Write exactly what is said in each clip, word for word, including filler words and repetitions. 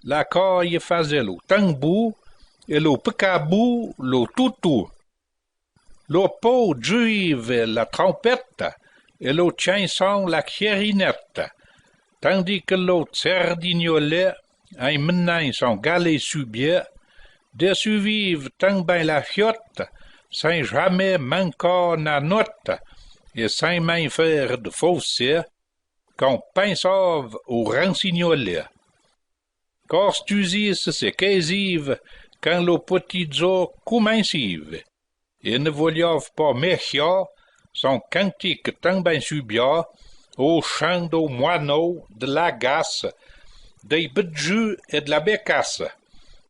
La caille fazè lo tambou, é lo pecabou lo toutou. Lo pou djouive la trompetta, é lo tchinson la cllérinetta, tandi que lo tsèrdignolè, in menin son galé su biè, dèssuvive tan bin la fiotta, sin jamé mancà na notta, é sin min fére de faussè, qu'on pinsave o ransignolè. Cor stuzisse se quézive, can lo petit dzò cuminsive, é ne voliave pa mèclà, son cantique tan bin subià, o chan do moinou, de la gasse, dei bedjus é de la bécasse,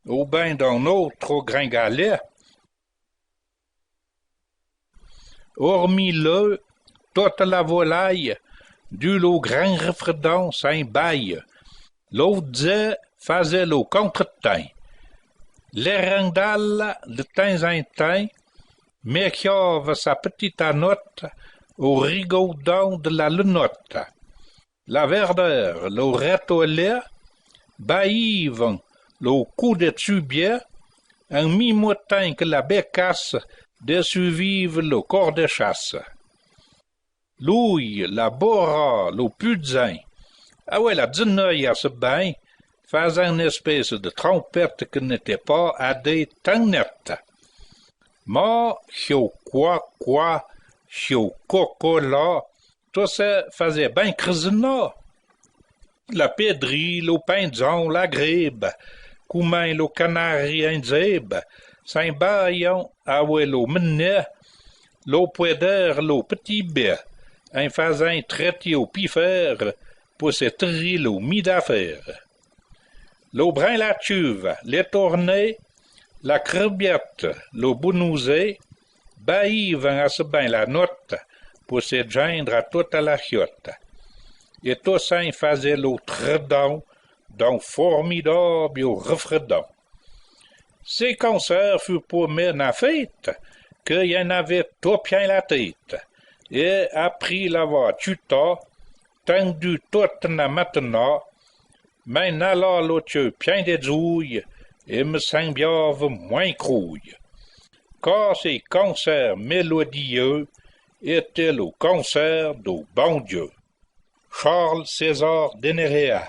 o bin d'un outro gringalè. Ormi leu, tota la volaille, du lo gran refredon sin baille. Lo dzè fazè lo contretin. L'erandala, de tin in tin, mèclave sa petita notta o rigaudon de la lenotta. La verdeur, lo retolè, baillivon lo cou de tsubiè, in mimo tin que la bécasse dèssuvive lo cor de chasse. L'ouille, la bora, lo pudzin, avoué la dzeneuille a se bin, fazin une espèce de trompette que n'étè pa adé tan netta. Ma, chou coa coa, chou cocola, to se fazè bin crezena. La pédri, lo pindzon, la grèba, cumin lo canari in dzèba, sin baillon avoué lo menè, lo pouéder, lo petit bè, in fazin trèti o pifère, po se teri lo mi d'afére. Lo brin la tchuva, l'é torné, la crebietta, lo bonouzé, baillivon a se bin la notta, po se djindre a tota la chiotta. É to sin fazè lo tredon, d'un formidabio refredon. Se concert fu po mé na féta, que y en avè to pyin la téta, é apri l'avà tchutà, tindu tota na matenà, min n'ala lo tcheu pyin de dzouille, é me sinbiave moin crouille. Ca se concert mélodieux, étè lo concert do bon Dieu. Charles César Deneréa.